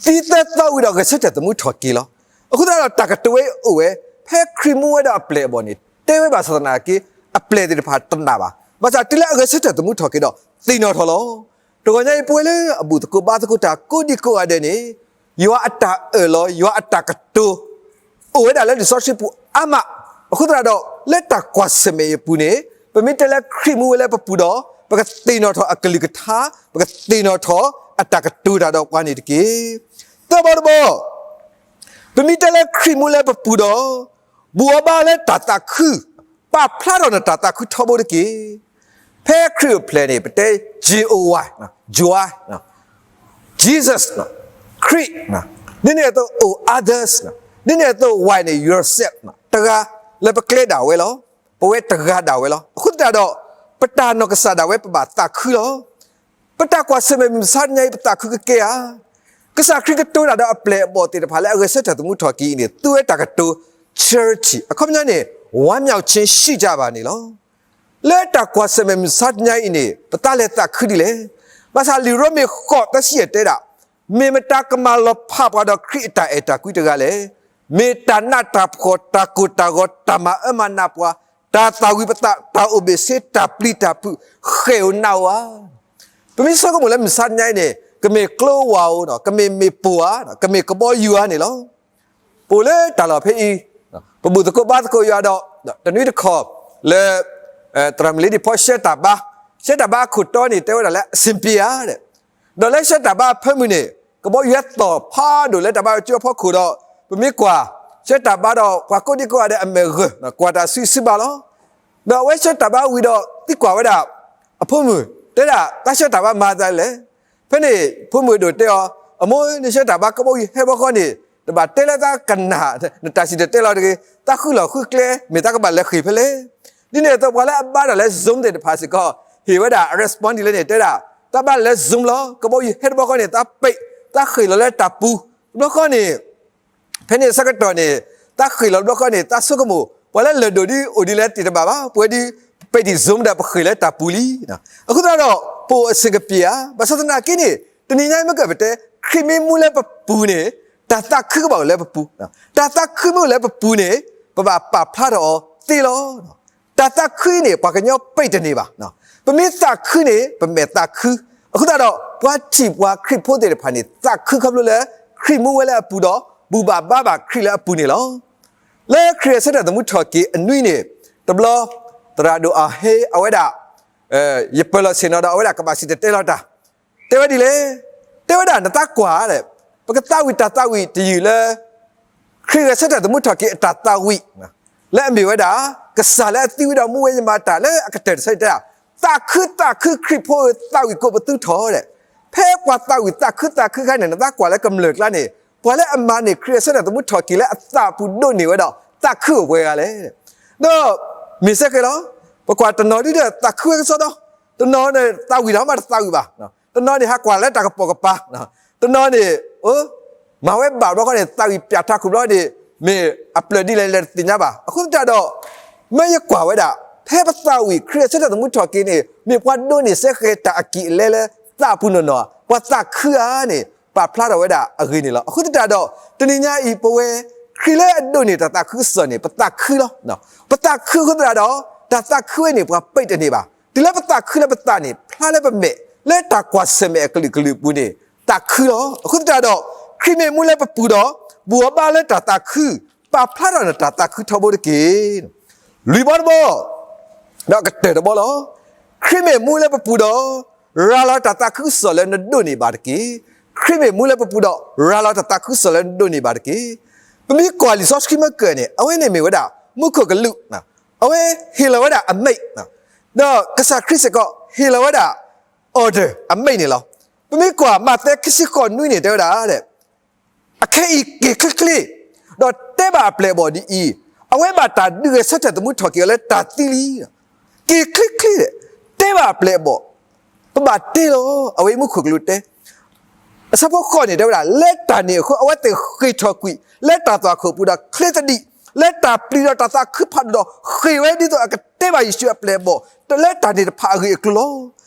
သံသၢသီဝံၤဒီးဂဲၤဆၢထၢၣ်သမူထီၣ်က့ၤလီၤ. အဃိသတးဒီးတၢ်ကတိၤဝဲအံၤအိၣ်ဝဲ, ဖဲခရံာ်မူဝဲဒီးအပျဲၢ်အဘီၣ်န့ၣ် တဲဝဲဘၣ်ဆၣ်သနာ်က့ အပျဲၢ်သ့ၣ်တဖၣ်တနာ်ဘၣ်. ဘၣ်ဆၣ်တုၤလၢအဂဲၤဆၢထၢၣ်သမူထီၣ်က့ၤဒီး သ့ၣ်နီၣ်ထီၣ်လီၤ. တဂီၤညါအံၤပဝဲလၢအဘူၣ်သကိးဘါသကိးတၢ်ကိးဒံကိးဂၤဒဲးန့ၣ်, ယွၤအတၢ်အၢၣ်လီၤ, ယွၤအတၢ်ကတိၤ အိၣ်ဝဲဒၣ်လၢလံာ်စီဆှံပူၤအါမး, အဃိသတးဒီး လၢတၢ်ကွၢ်ဆၢၣ်မဲာ်အံၤအပူၤန့ၣ်, ပမ့ၢ်တဲလၢခရံာ်မူဝဲလၢပပူၤဒီး, ပကသ့ၣ်နီၣ်ထီၣ်အကလုၢ်ကထါ, ပကသ့ၣ်နီၣ်ထီၣ်အတၢ်ကတိၤတၢ်ဒီးပှၤန့ၣ်တက့ၢ်. သၢဘီတဘီ, ပမ့ၢ်တဲလၢခရံာ်မူလၢပပူၤဒီး, ဘူၣ်အီၤဘါအီၤလၢတၢ်သးခု, ပာ်ဖျါထီၣ်နတၢ်သးခုထီဘိတက့ၢ်. ဖဲခရံာ်အိၣ်ဖျဲၣ်န့ၣ် ပတဲ J O Y, joy, Jesus, ခရံာ်, ဒ်န့ၣ်အသိး O others, ဒ်န့ၣ်အသိး Y န့ၣ် yourself, တဂၤလၢပကျဲဒၣ်ဝဲလီၤ. ပဝဲတဂၤဒၣ်ဝဲလီၤ. အဃိသတးဒီး ပတၢ်နီၢ်ကစၢ်ဒၣ်ဝဲပဘၣ်သးခုလီၤ. ပတၢ်ကွၢ်ဆၢၣ်မဲာ်မုၢ်မဆါတနံၤအံၤ ပသးခုကကဲဧါ. ကစၢ်ခရံာ်ကတိၤတၢ်ဒီးအပျဲၢ်အဘီၣ်သ့ၣ်တဖၣ်လၢအဂဲၤဆၢထၢၣ်သမူထီၣ်က့ၤအံၤန့ၣ် သူဝဲတၢ်ကတိၤ charity, အခီပညီန့ၣ် ဝမ်းမြောက်ခြင်းရှိကြပါန့ၣ်လီၤ. လၢတၢ်ကွၢ်ဆၢၣ်မဲာ်မုၢ်မဆါတနံၤအံၤန့ၣ် ပသးလဲၤသးခုဒ်လဲၣ်. ဘၣ်ဆၣ်လံာ်ရိမ့ၤဃိးသၢဆံယဲၢ်တဲဒၣ်, မ့ၢ်မတၤကမၤလီၤဖးပှၤဒီးခရံာ်အတၢ်အဲၣ်တၢ်ကွံတဂၤလဲၣ်. မ့ၢ်တၢ်နးတၢ်ဖှီၣ် တၢ်ကိၢ်တၢ်ဂီၤ တၢ်မၤအၢမၤနးပှၤ, တၢ်သၣ်ဝံၤပသး တၢ်အိၣ်ဘ့ၣ်ဆ့ တၢ်ပျံၤတၢ်ဖုး ဃဲၣ်ဧိၤနးဧိၤဧါ. ပမ့ၢ်ဆိကမိၣ်လၢမုၢ်မဆါတနံၤအံၤန့ၣ် ကမ့ၢ်ကျိဝၢ်ဧိၤ, ကမ့ၢ်မ့ၢ်ပိၢ်ဧါ, ကမ့ၢ်ကဘီယူၤဧါန့ၣ်လီၤ. ပအိၣ်လၢတၢ်လီၢ်ဖဲအံၤ, ပဘူၣ်သကိးဘါသကိးယွၤဒီး တနွံတခီၣ်လၢ သရၣ်မုၣ်လ့ဒံၣ်ဖီ ရှဲတၢ်ဘါ, ရှဲတၢ်ဘါအခိၣ်တီန့ၣ် တဲဝဲဒၣ်လၢအဆင်ပြေဧါဒီး လၢရှဲတၢ်ဘါအဖၢမုၢ်န့ၣ် ကဘီယူၤဟဲသီၣ်ဖးဒိၣ်လၢတၢ်ဘါကၠိအဖီခိၣ်ဒီး ပမ့ၢ်ကွၢ် ရှဲတၢ်ဘါဒီးပှၤကိးဒံကိးဂၤဒဲးအမဲာ်ဂၢၢ် ကွၢ်တၢ်ဆူစုဘၣ်လီၤ. ဒီးအဝဲရှဲတၢ်ဘါဝံၤဒီးသံကွၢ်ဝဲဒၣ် အဖိမုၣ်, တဲဒၣ် တၢ်ရှဲတၢ်ဘါမၤသးလဲၣ်. ဖဲန့ၣ် ဖိမုၣ်အဒိၣ်တဲအီၤ, အမိၢ် နရှဲတၢ်ဘါကဘီယူၤဟဲဘီဃီန့ၣ် တဘၣ်တဲလၢတၢ်ကနၣ်, နတၢ်စံၣ်တဲၤတဲလီၤတဂ့ၤ, တၢ်ဃုလီၢ်ဃုကျဲ မ့ၢ်တၢ်ကဘၣ်လဲၤဃ့ၢ်ဖဲလဲၣ်. ဒ်န့ၣ်အသိးပှၤလၢအဘါတၢ်လၢ Zoom သ့ၣ်တဖၣ်စ့ၢ်ကီး ဟ့ၣ်ဝဲဒၣ် response ဒ်လဲၣ်န့ၣ် တဲဒၣ် တၢ်ဘါလၢ Zoom လီၤ. ကဘီယူၤဟဲတဘျီဃီန့ၣ် တၢ်ပံး, တၢ်ဃ့ၢ်လီၤလၢတၢ်ပူၤ, တဘျီဃီန့ၣ် ဖဲန့ၣ်အဆၢကတီၢ်န့ၣ် တၢ်ဃ့ၢ်လီၤတဘျီဃီန့ၣ် တၢ်ဆိကမိၣ် ပှၤလၢလၢၢ်ဒိၣ်ဒ်အိၣ်ဒ်လဲၣ်တသ့ဘၣ်ဘၣ်, ပဝဲဒ် ပံးတံၢ် Zoom ဒီးပဃ့ၢ်လၢတၢ်ပူၤလံ. အဃိသတးဒီး ပအိၣ်အဆင်ကပ့ၤဧါ. ဘၣ်ဆၣ်သနာ်က့န့ၣ် တနံၤညါအံၤမ့ၢ်ကပတဲ ခရံာ်မ့ၢ်မူလၢပပူၤန့ၣ် တၢ်သးခုကဘၣ်အိၣ်လၢပပူၤ, တၢ်သးခုမ့ၢ်အိၣ်လၢပပူၤန့ၣ် ပဘၣ်ပာ်ဖျါထီၣ်အီၤသ့လီၤ. တၢ်သးခုအံၤန့ၣ် ပှၤကညီပံးတန့ၢ်ဘၣ်. ပမ့ၢ်သးခုန့ၣ် ပမဲာ်သးခု, အဃိသတးဒီး ပှၤထံၣ်ပှၤခရံာ်ဖိသ့ၣ်တဖၣ်န့ၣ် သးခုခီဖျိလၢ ခရံာ်မူဝဲလၢအပူၤဒီး ဘူၣ်ဘၣ်ဘါဘၣ်ခရံာ်လၢအပူၤန့ၣ်လီၤ. လၢခရံာ်အဆၢထၢၣ်သမူထီၣ်က့ၤအနွံန့ၣ် တဘျီ သရၣ်ဒိၣ်အဟ့ အဝဲဒၣ် ယပၢၤလီၢ်ဆ့ၣ်နီၤဒီးအဝဲဒၣ်ကဘၣ်စံၣ်တဲၤတဲလီၤတၢ်, တဲဝဲဒ်လဲၣ်, တဲဝဲဒၣ် နသးကွၢ်, ပကသးဝံၣ်တၢ်သးဝံၣ်တယုၢ်လၢ ခရံာ်ဂဲၤဆၢထၢၣ်သမူထီၣ်က့ၤအတၢ်သးဝံၣ် လၢအမ့ၢ်ဝဲဒၣ် ကစၢ်လၢအသံဝံၤဒီးမူဝဲယမၤတၢ်လၢအကတၢၢ်တဆၢန့ၣ်တဲဒၣ်, သးခုသးခုခရံာ်ဖိဧၢ သးဝံၣ်ကိးပသူထီၣ်ဒဲး, ဖဲပှၤသးဝံၣ်သးခုသးခုခါန့ၣ် နသးကွၢ်လၢကမျၢၢ်ကျါန့ၣ် ပှၤလၢအမၤန့ၢ်ခရံာ်အဆၢထၢၣ်သမူထီၣ်က့ၤလၢအသးအပူၤဒိးန့ၢ်ဝဲဒီး သးခုအိၣ်ပှဲၤဂၤလဲၣ်. ဒီးမ့ၢ်စ့ၢ်ကီးလီၤ, ပကွၢ်တနီၤဒ်ဒီးသးခုဝဲကစီဒီ, တနီၤန့ၣ်သးဝံၣ်တၢ်မးတသးဝံၣ်ဘၣ်, တနီၤန့ၣ်ဟးကွၢ်လၢတၢ်ကပိာ်ကပၤ, တနီၤန့ၣ် အိ မၤဝဲဘၣ်တဘျီဃီန့ၣ် သးဝံၣ်ပျၢ်ထးခိၣ်ဘျီန့ၣ် မ့ၢ်အပျၢၢ်ဒ်လဲၣ်လဲၣ်တသ့ၣ်ညါဘၣ်. အဃိသတးဒီး မ့ၢ်ယကွၢ်ဝဲဒၣ် ဖဲပသးဝံၣ်ခရံာ်အဆၢထၢၣ်သမူထီၣ်က့ၤန့ၣ် မ့ၢ်ပှၤဒိးန့ၢ်စဲဃဲၤတၢ်အကံၢ်အလဲလၢသးအပူၤနီၢ်နီၢ်, ပှၤသးခုဧါန့ၣ် ပာ်ဖျါထီၣ်ဝဲဒၣ်အဂ့ၢ်န့ၣ်လီၤ. အဃိသတးဒီး တနံၤညါအံၤ ပဝဲ ခရံာ်လၢအဒိးန့ၢ်တၢ်သးခုကစီၣ်န့ၣ် ပသးခုလီၤ. ပသးခုအဃိသတးဒီး တၢ်သးခုဝဲန့ၣ် ပှၤပံးတန့ၢ်ဘၣ်. တုၤလၢပသးခုလၢပသးန့ၣ် ဖျါလၢပမဲာ် လၢတၢ်ကွၢ်ဆၢၣ်မဲာ်အကလုာ်ကလုာ်အပူၤန့ၣ် သးခုလီၤ. အဃိသတးဒီး ခရံာ်မ့ၢ်မူလၢပပူၤဒီး ဘူၣ်အီၤဘါလၢတၢ်သးခု, ပာ်ဖျါထီၣ်နတၢ်သးခုထီဘိတက့ၢ်. လွံၢ်ဘီတဘီ, ဒီးကတၢၢ်တဘီလီၤ. ခရံာ်မ့ၢ်မူလၢပပူၤဒီး ရၤလီၤတၢ်သးခုကစီၣ်လၢနဒိးန့ၢ်ဘၣ်တက့ၢ်. ခရံာ်မ့ၢ်မူလၢပပူၤဒီး ရၤလီၤတၢ်သးခုကစီၣ်လၢနဒိးန့ၢ်ဘၣ်တက့ၢ်. ပမ့ၢ်ကွၢ်လံာ်စီဆှံမ့ၢ်ကၢၢ်န့ၣ် အဝဲန့ၣ်မ့ၢ်ဝဲဒၣ် မူခိၣ်ကလူး, အဝဲဟ့ၣ်လီၤဝဲဒၣ်အမိန့်, ဒီးကစၢ်ခရံာ်စ့ၢ်ကီး ဟ့ၣ်လီၤဝဲဒၣ် order အမိန့်န့ၣ်လီၤ. ပမ့ၢ်ကွၢ်မးသဲခံဆံဃိးနွံန့ၣ် တဲဝဲဒၣ် အခဲအံၤက့ၤချ့ချ့, ဒီးတဲဘၣ်အပျဲၢ်အဘီၣ်ဒ်အံၤ, အဝဲဘၣ်တၢ်ဒုးဂဲၤဆၢထၢၣ်သမူထီၣ်က့ၤအီၤလၢတၢ်သံလံ. က့ၤချ့ချ့, တဲဘၣ်အပျဲၢ်အဘီၣ်, ပဘၣ်တဲလီၤ, အဝဲမူခိၣ်ကလူးတဲ. အဆၢဖိဃိးန့ၣ် တဲဝဲဒၣ် လၢတၢ်န့ၣ်အဃိ အဝဲသ့ၣ်ဃ့ၢ်ထီၣ်ကွံာ် လၢတၢ်သွၣ်ခိၣ်ပူၤဒီးချ့သဒံး, လၢတၢ်ပျံၤဒီးတၢ်သးခုဖးဒိၣ်ဒီး ဃ့ၢ်ဝဲဒ်သိးအကတဲဘၣ်ယ့ၣ်ၡူးအပျဲၢ်အဘီၣ် လၢတၢ်န့ၣ်တဖၣ်အဂ့ၢ်အကျိၤလီၤ.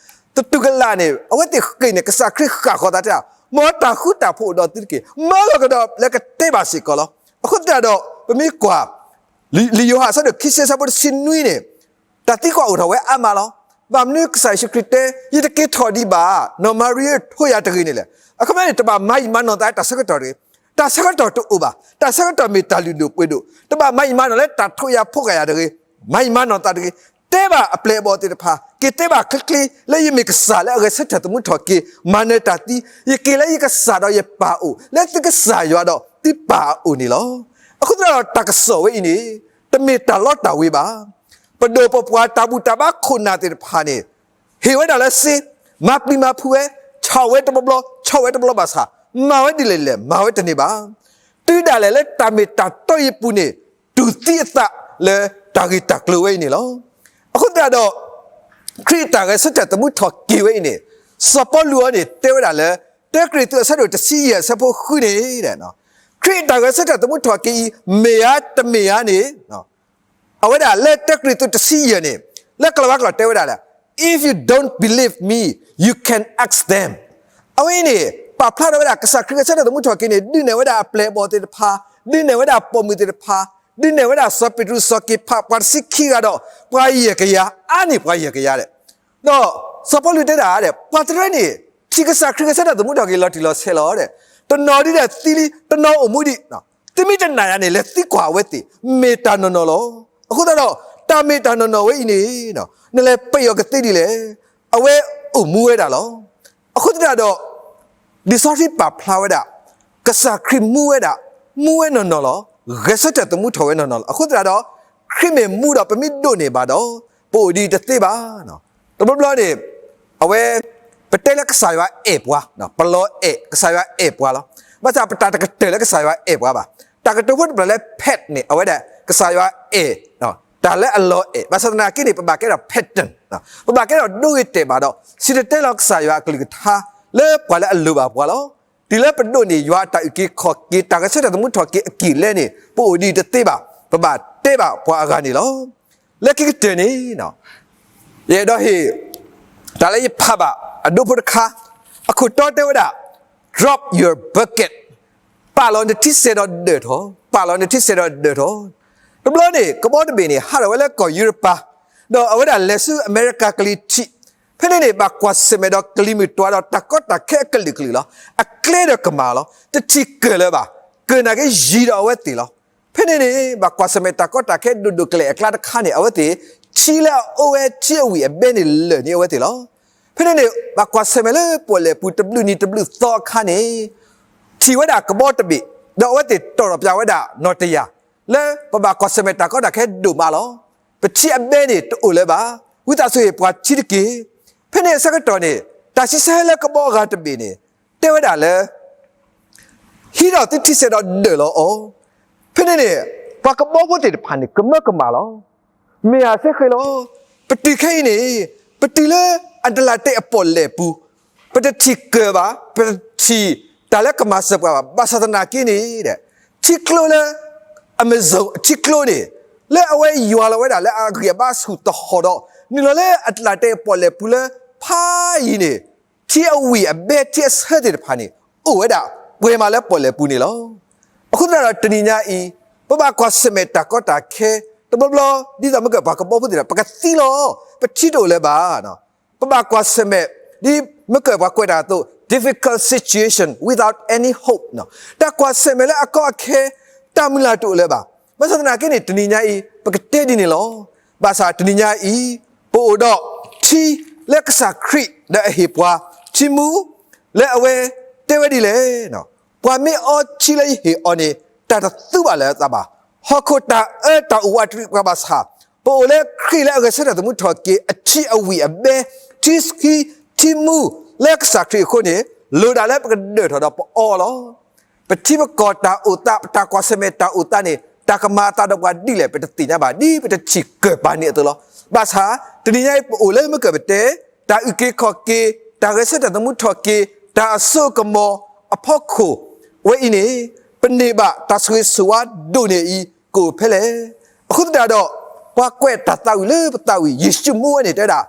သတူၢ်ကလာ်န့ၣ် အဝဲသ့ၣ်ဃ့ၢ်န့ၣ် ကစၢ်ခရံာ်ဃၣ်ဃီၤသးတဲဒၣ် မ်တၢ်ဃူတၢ်ဖိးအိၣ်ဒီးသုတက့ၢ်, မၢလီၤကဒီးလၢကတဲဘၣ်စ့ၢ်ကီးလီၤ. အဃိသတးဒီး ပမ့ၢ်ကွၢ် လံာ်ယိၤဟၣ်အဆၢဒိၣ်ခံဆံအဆၢဖိတဆံနွံန့ၣ် တၢ်သံကွၢ်အိၣ်ထီၣ်ဝဲအါမးလီၤ. ဘၣ်မနုၤကစၢ်ယ့ၣ်ၡူးခရံာ်တဲ ယတက့ၤထီၣ်ဒံးဘၣ် နီၢ်မၤရံဧၢ ထိးယၤတဂ့ၤန့ၣ်လဲၣ်. အခီပညီန့ၣ် တဘၣ်မၤယံာ်မၤနီၢ်သးတၢ်ဆၢကတီၢ်တဂ့ၤ. တၢ်ဆၢကတီၢ်တအိၣ်ဘၣ်. တၢ်ဆၢကတီၢ်မ့ၢ်တၢ်လုၢ်ဒိၣ်ပှ့ၤဒိၣ်. တဘၣ်မၤယံာ်မၤနီၢ်လၢတၢ်ထိးယၤဖိးဃာ်ယၤတဂ့ၤ. မၤယံာ်မၤနီၢ်သးတဂ့ၤ. တဲဘၣ်အပျဲၢ်အဘီၣ်သ့ၣ်တဖၣ်, က့ၤတဲဘၣ်ချ့ချ့ လၢယမ့ၢ်ကစၢ်လၢအဂဲၤဆၢထၢၣ်သမူထီၣ်က့ၤ မၤနၢၤတၢ်သံ, ယက့ၤလၢယကစၢ်ဒီးယပၢ်အိၣ် လၢသုကစၢ်ယွၤဒီးသုပၢ်အအိၣ်န့ၣ်လီၤ. အဃိသတးဒီးတၢ်ကစီၣ်ဝဲအံၤန့ၣ် တမ့ၢ်တၢ်လီတၢ်ဝ့ၤဘၣ်. ပဒိၣ်ပပှၢ်တၢ်ဘူၣ်တၢ်ဘါခိၣ်နၢ်သ့ၣ်တဖၣ်န့ၣ် ဟ့ၣ်ဝဲဒၣ်လၢစ့, မၤပျံၤမၤဖုးဝဲ, ဆီၣ်ဝဲတဘျီဘျီ, ဆီၣ်ဝဲတဘျီဘၣ်ဆၣ်, မၤဝဲဒ်လဲၣ်လဲၣ် မၤဝဲတန့ၢ်ဘၣ်. တုၤဒၣ်လဲာ်လၢတၢ်မ့ၢ်တၢ်တီအံၤအပူၤန့ၣ် တူၢ်သံအသးလၢတၢ်ဂ့ၢ်တၢ်ကျိၤဝဲအံၤန့ၣ်လီၤ. အဃိသတးဒီး ခရံာ်အတၢ်ဂဲၤဆၢထၢၣ်သမူထီၣ်က့ၤဝဲအံၤန့ၣ် စီၤပီလူးအံၤန့ၣ် တဲဝဲဒၣ်လၢ တၢကရံၣ်သူးအဆၢဒိၣ်တဆံယဲၢ်အဆၢဖိဃုန့ၣ် ခရံာ်အတၢ်ဂဲၤဆၢထၢၣ်သမူထီၣ်က့ၤအံၤ မ့ၢ်ဧါတမ့ၢ်ဧါန့ၣ် အဝဲဒၣ်လၢတၢကရံၣ်သူးတဆံယဲၢ်န့ၣ် လၢကလၤဝါကျိာ်တဲဝဲဒၣ်လၢ If you don't believe me, you can ask them. အဝဲအံၤန့ၣ် ပာ်ဖျါထီၣ်ဝဲဒၣ် ကစၢ်ခရံာ်ဂဲၤဆၢထၢၣ်သမူထီၣ်က့ၤန့ၣ် ဒုးနဲၣ်ဝဲဒၣ်အပျဲၢ်အဘီၣ်သ့ၣ်တဖၣ်, ဒုးနဲၣ်ဝဲဒၣ်ပိာ်မုၣ်သ့ၣ်တဖၣ်, ဒုးနဲၣ်ဝဲဒၣ်စီၤပ့းတရူးစီၤက့ၤဖး ပှၤတဆံခံဂၤဒီး ပှၤယဲၢ်ကယၤအါန့ၢ်ပှၤယဲၢ်ကယၤဒီး ဒီးစီၤပီလူးတဲဒၣ်ဒီး ပှၤတရၢန့ၣ် ထံၣ်ကစၢ်ခရံာ်ဂဲၤဆၢထၢၣ်သမူထီၣ်က့ၤလီၤတံၢ်လီၤဆဲးလီၤဒီး တနီၤဒ်ဒီးသံလံ တနီၤအိၣ်မူဒံး, သုမ့ၢ်တနာ်ယၤန့ၣ် လဲၤသံကွၢ်အဝဲသ့ၣ် မ့ၢ်တၢ်နီၢ်နီၢ်လီၤ. အဃိသတးဒီး တၢ်မ့ၢ်တၢ်နီၢ်နီၢ်ဝဲအံၤန့ၣ် နလဲၤပံးအီၤကသ့ဒ်လဲၣ်, အဝဲအိၣ်မူဝဲဒၣ်လီၤ. အဃိသတးဒီး လံာ်စီဆှံပာ်ဖျါဝဲဒၣ် ကစၢ်ခရံာ်မူဝဲဒၣ်, မူဝဲနီၢ်နီၢ်လီၤ. ဂဲၤဆၢထၢၣ်သမူထီၣ်ဝဲနီၢ်နီၢ်လီၤ. အဃိသတးဒီး ခရံာ်မ့ၢ်မူဒီးပမ့ၢ်ဒိးန့ၢ်ဘၣ်ဒီး ပအိၣ်ဒ်အံၤတသ့ဘၣ်. တဘျီဘျီန့ၣ် အဝဲ ပတဲလၢကစၢ်ယွၤအဲၣ်ပှၤ, ပလီၤအဲၣ် ကစၢ်ယွၤအဲၣ်ပှၤလီၤ. ဘၣ်ဆၣ်ပတၢ်တကတၢၢ်လၢကစၢ်ယွၤအဲၣ်ပှၤဘၣ်. တၢ်ကတိၤဖိတဖျၢၣ်လၢ pet န့ၣ် အဝဲဒၣ် ကစၢ်ယွၤအဲၣ် တၢ်လၢအလီၤအဲၣ်. ဘၣ်ဆၣ်သနာ်က့န့ၣ် ပဘၣ်ကဲထီၣ် pattern, ပဘၣ်ကဲထီၣ်ဒိဂ့ၤတဲာ်ဘၣ်ဒီး စံၣ်တဲၤတဲလီၤကစၢ်ယွၤအကလုၢ်ကထါ လၢပှၤလၢအလိၣ်ဘၣ်ပှၤလီၤ. တုၤလၢပဒိးန့ၢ်ယွၤအတၢ်အုၣ်က့ၤခီၣ်က့ၤ တၢ်ဂဲၤဆၢထၢၣ်သမူထီၣ်က့ၤအကံၢ်လဲန့ၣ် ပအိၣ်ဒ်အံၤတသ့ဘၣ်, ပဘၣ်တဲဘၣ်ပှၤအဂၤန့ၣ်လီၤ. လၢခံကတၢၢ်န့ၣ် ယအဲၣ်ဒိးဟ့ၣ် တၢ်လၢယဖးဘၣ်အဒိဖိတခါ, အခိၣ်တီတဲဝဲဒၣ် drop your bucket, ပာ်လီၤနထံဆဲးဒီးဒၢးထီၣ်, ပာ်လီၤနထံဆဲးဒီးဒၢးထီၣ်. တဘျီန့ၣ် ကဘီတဘ့ၣ်န့ၣ် ဟးထီၣ်ဝဲလၢကီၢ်ယူရပၤ, ဒီးအဝဲဒၣ်လဲၤဆူအမဲရကၤကလံၤထံး, ဖဲန့ၣ်န့ၣ် ဘၣ်ကွၢ်ဆၢၣ်မဲာ်ဒီးကလံၤမုၢ်တွၤဒီးတၢ်ကီတၢ်ခဲအကလုာ်ကလုာ်လီၤ. အကျဲဒီးကမၣ်လီၤ. တထံၣ်ကၢၢ်လၢၤဘၣ်, ကၢၢ်နာ်က့ယံၤဒီးအဝဲသ့ၣ်လီၤ. ဖဲန့ၣ်န့ၣ် ဘၣ်ကွၢ်ဆၢၣ်မဲာ်တၢ်ကီတၢ်ခဲဒိၣ်ဒိၣ်ကလဲာ်အကျါတခါန့ၣ် အဝဲသ့ၣ် ထံလၢအအိၣ်ဝဲထံအဝံၣ်အဘဲန့ၣ်လၢာ်န့ၢ်အဝဲသ့ၣ်လီၤ. ဖဲန့ၣ်န့ၣ် ဘၣ်ကွၢ်ဆၢၣ်မဲာ်လၢပီၣ်လဲၣ်ပူၤတဘျုးနံၤတဘျုးသီအခါန့ၣ် ထံၣ်ဝဲဒၣ်ကဘီတဘ့ၣ်, ဒီးအဝဲသ့ၣ်တီၣ်ထီၣ်ပၠးဝဲဒၣ်နီၣ်တယာ် လၢပဘၣ်ကွၢ်ဆၢၣ်မဲာ်တၢ်ကီတၢ်ခဲဒိၣ်မးလီၤ. ပထံအဘဲန့ၣ်တအိၣ်လၢၤဘၣ်. ဝံသးစူၤဟ့ၣ်ပှၤထံတက့ၢ်. ဖဲန့ၣ်အဆၢကတီၢ်န့ၣ် တၢ်ဆံဆဲလၢကဘီအဂၤတဘ့ၣ်န့ၣ် တဲဝဲဒၣ်လၢ ဟံးထီၣ်သုထံဆဲးဒီးဒၢးလီၤအီၤ. ဖဲန့ၣ်န့ၣ် ပှၤကဘီဖိသ့ၣ်တဖၣ်န့ၣ် ကမၢကမၣ်လီၤ. မ့ၢ်ဧါစ့ဃဲၤလီၤ. ပတုၤခဲအံၤန့ၣ် ပတုၤလၢအတလးတဲာ်အပီၣ်လဲၣ်ပူၤ, ပတထံၣ်ကၢၢ်ဘၣ်, ပတထံၣ်တၢ် တၢ်လၢကမၤစၢၤပှၤဘၣ်. ဘၣ်ဆၣ်သနာ်က့န့ၣ် ထံကျိလၢ Amazon ထံကျိန့ၣ် လၢအဝဲယွၤလီၤဝဲဒၣ်လၢအဂံၢ်အဘါဆူၣ်သဟီၣ်ဒီး နုာ်လီၤလၢအတၢ်တဲပီၣ်လဲၣ်ပူၤလၢဖးယံၤန့ၣ် ထံအဝံၣ်အဘဲထံအဆၢသ့ၣ်တဖၣ်န့ၣ် အိၣ်ဝဲဒၣ်ပှဲၤမးလၢပီၣ်လဲၣ်ပူၤန့ၣ်လီၤ. အဃိသတးဒီးတနံၤညါအံၤ ပဘၣ်ကွၢ်ဆၢၣ်မဲာ်တၢ်ကီတၢ်ခဲ တဘျီဘျီ ဒ်သိးမ့ၢ်ကၢၢ်ပှၤကဘီဖိသ့ၣ်ဒီး ပကသံလီၤ ပထံတအိၣ်လၢၤဘၣ် ပဘၣ်ကွၢ်ဆၢၣ်မဲာ် ဒ်မ့ၢ်ကၢၢ်ပှၤကွဲးတၢ်အသိး difficult situation without any hope တၢ်ကွၢ်ဆၢၣ်မဲာ်လၢအကီအခဲ တၢ်မုၢ်လၢ်တအိၣ်လၢၤဘၣ်. ဘၣ်ဆၣ်သနာ်က့န့ၣ် တနံၤညါအံၤ ပကတဲဒ်န့ၣ်လီၤ. ဘၣ်ဆၣ်တနံၤညါအံၤ ပအိၣ်ဒီးထံလၢကစၢ်ခရံာ်ဒီးအဟ့ၣ်ပှၤ ထံမူ လၢအဝဲတဲဝဲဒ်လဲၣ် ပှၤမ့ၢ်အီထံလၢယဟ့ၣ်အီၤန့ၣ် တၢ်တသူဘၣ်လၢအသးဘၣ်. ဟီၣ်ခိၣ်တၢ်အၢတၢ်အိၣ်ဝးတရံးပှၤဘၣ်ဆၣ် ပအိၣ်လၢခရံာ်လၢအဂဲၤဆၢထၢၣ်သမူထီၣ်က့ၤ အထံအဝံၣ်အဘဲ ထံဆှံ ထံမူ လၢကစၢ်ခရံာ်အဃိန့ၣ် လိၣ်ဒၣ်လၢပကဒၢၣ်ထီၣ်ဒီးပအီလီၤ. ပထံပကီၢ်တၢ်အိၣ်သး ပတၢ်ကွၢ်ဆၢၣ်မဲာ်တၢ်အိၣ်သးန့ၣ် တၢ်ကမၤအသးဒီးပှၤဒ်လဲၣ် ပတသ့ၣ်ညါဘၣ် ဒ်ပတထံၣ်ကၢၢ်ပာ်န့ၣ်အသိးလီၤ. ဘၣ်ဆၣ် တနံၤညါအံၤ ပအိၣ်လၢမ့ၢ်ကၢၢ်ပတဲ တၢ်အုၣ်က့ၤခီၣ်က့ၤ တၢ်ဂဲၤဆၢထၢၣ်သမူထီၣ်က့ၤ တၢ်အစိအကမီၤအဖီခိၣ် ဝဲအံၤန့ၣ် ပန့ၢ်ဘၣ်တၢ်ဆိၣ်ဂ့ၤဆိၣ်ဝါဒိၣ်န့ၢ်အံၤ ကအိၣ်ဖဲလဲၣ်. အဃိသတးဒီး ပှၤကွဲးတၢ်သးဝံၣ်လၢပသးဝံၣ် ယ့ၣ်ၡူးမူဝဲန့ၣ်တဲဝဲဒၣ်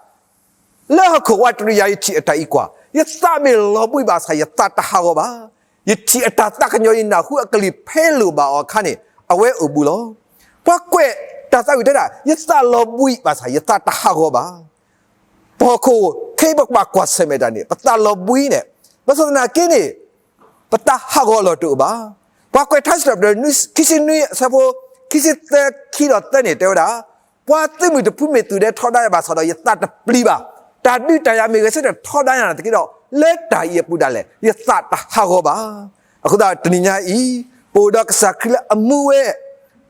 လၢဟီၣ်ခိၣ်ဝးတရံးယၤ ယထံၣ်အတၢ်အံၤကွၢ်, ယသးမ့ၢ်လီၤဘှံးဘၣ်ဆၣ် ယသးတဟးဂီၤဘၣ်. ယထံၣ်အတၢ်သးကညီၤ ယနၢ်ဟူအကလုၢ်ဖဲလိာ်ဘၣ်အီၤအခါန့ၣ် အဝဲအိၣ်ဘူးလီၤ. ပှၤကွဲးတၢ်သးဝံၣ်တဲဒၣ် ယသးလီၤဘှံးဘၣ်ဆၣ် ယသးတဟးဂီၤဘၣ်. ပဟီၣ်ခိၣ်ခဲအံၤ ပကဘၣ်ကွၢ်ဆၢၣ်မဲာ်တၢ်န့ၣ် ပသးလီၤဘှံးန့ၣ် ဘၣ်ဆၣ်သနာ်က့န့ၣ် ပသးဟးဂီၤလီၤတအိၣ်ဘၣ်. ပှၤကွဲးထါစံးထီၣ်ပတြၢၤ ခံဆံနွံ အဆၢဖိ ခံဆံသၢ ခံဒီးသၢန့ၣ် တဲဝဲဒၣ်, ပှၤသုးမုၢ်တဖုမ့ၢ်သူၣ်ဒဲထီဒါယၤဘၣ်ဆၣ်ဒီး ယသးတပျံၤဘၣ်. တၢ်ဒုးတၢ်ယၤမ့ၢ်ဂဲၤဆၢထၢၣ်ထီဒါယၤနာ်သက့ဒီး လၢတၢ်အံၤအပူၤဒၣ်လဲာ် ယသးတဟးဂီၤဘၣ်. အဃိသတးတနံၤညါအံၤ ပအိၣ်ဒီးကစၢ်ခရံာ်လၢအမူဝဲ,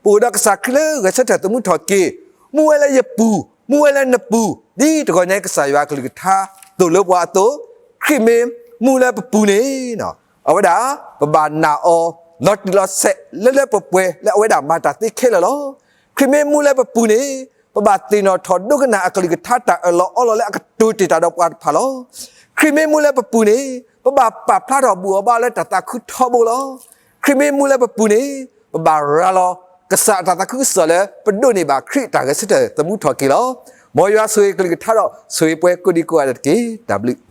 ပအိၣ်ဒီးကစၢ်ခရံာ်လၢဂဲၤဆၢထၢၣ်သမူထီၣ်က့ၤ, မူဝဲလၢယပူၤ, မူဝဲလၢနပူၤ, ဒ်တဂီၤညါအံၤကစၢ်ယွၤအကလုၢ်ကထါသိၣ်လိပှၤအသိး, ခရံာ်မ့ၢ်မူလၢပပူၤန့ၣ် အဝဲဒၣ် ပဘၣ်နာ်အီၤ လီၤတံၢ်လီၤဆဲး လၢလၢပှဲၤပှဲၤ လၢအဝဲဒၣ်မၤတၢ်သ့ခဲလၢာ်လီၤ. ခရံာ်မ့ၢ်မူလၢပပူၤန့ၣ် ပဘၣ်သ့ၣ်နီၣ်ထီၣ်ဒိကနၣ်အကလုၢ်ကထါတၢ်အၢၣ်လီၤအီလီၤလၢအကတိၤတ့ၢ်တၢ်ဒီးပှၤတဖၣ်လီၤ. ခရံာ်မ့ၢ်မူလၢပပူၤန့ၣ် ပဘၣ်ပာ်ဖျါထီၣ်ဘူးအီၤဘၣ်လၢတၢ်သးခုထီဘိလီၤ. ခရံာ်မ့ၢ်မူလၢပပူၤန့ၣ် ပဘၣ်ရၤလီၤ ကစၢ်အတၢ်သးခုကစီၣ်လၢပဒိးန့ၢ်ဘၣ်ခရံာ်အတၢ်ဂဲၤဆၢထၢၣ်သမူထီၣ်က့ၤလီၤ. မ်ယွၤဆိၣ်ဂ့ၤကလုၢ်ကထါဒီး ဆိၣ်ဂ့ၤပှၤကိးဒံကိးဂၤဒဲးတက့ၢ်. တၢ်ဘျုး